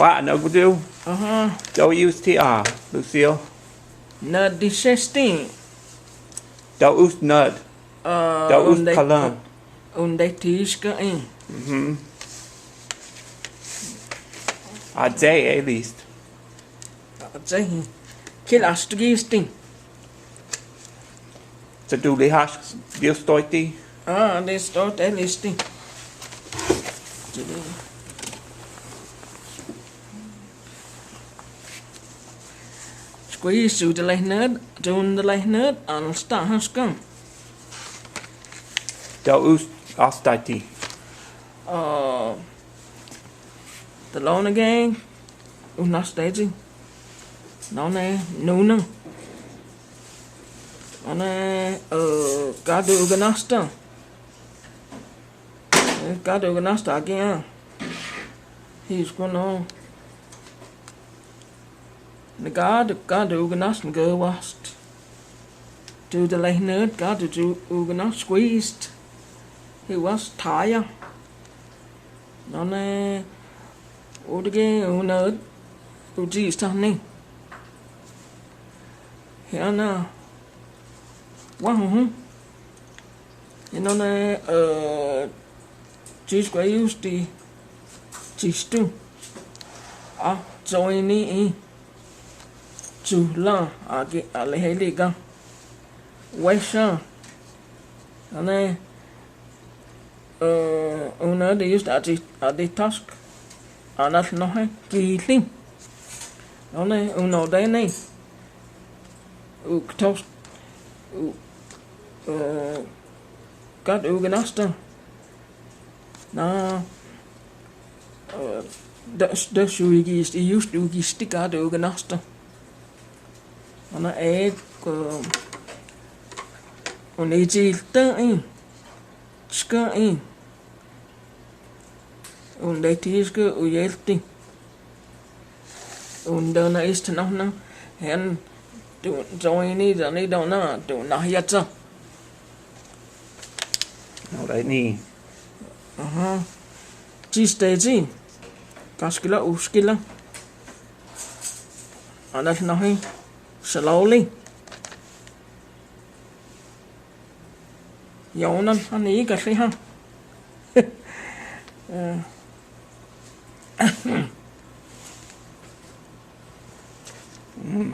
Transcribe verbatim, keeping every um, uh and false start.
Ba, no gudu. Aha. Dau us ti a, Lucille. Nød di sesti. Dau us nød. Dau us palan. Unde tiska i. Mhm. A dze e list. A dze hi. Kil astu gisti. Sa du li has, di støti. A, di støti listi. Skuis u de lehnød, dun de lehnød, an sta haskam. Dau us astøti. A, de lone gang, u nastøti. None, nuna. None, a, gadu uganasta. Gadu uganasta agia. He's gonna. Gadu, gadu uganast gøwast. Du de lehnød, gadu uganast squeezed. He was tired. None, udgi unød, udgi stani. Hena. Wahuhu. Inone, eh, tis kwe yusti, tistu. A, zoini i. Zula, agi, aleheliga. Wesa. Ane, eh, una de yusti adi, adi task. Anal nohe, kili. Ane, uno de ne. U ktos, u, eh, gadu uganasta. Na, eh, da, da suigi, i just ugisti gadu uganasta. Ana ek, eh, un ijilta i, tska i. Un de tiska u yelti. Un dona ist nahna, hen, du, zoini, doni dona, du nahjatsa. No, dai ni. Aha. Tis te zi. Kaskila, uskila. Anas nahi. Slowly. Jonan, ani kasliha. Eh.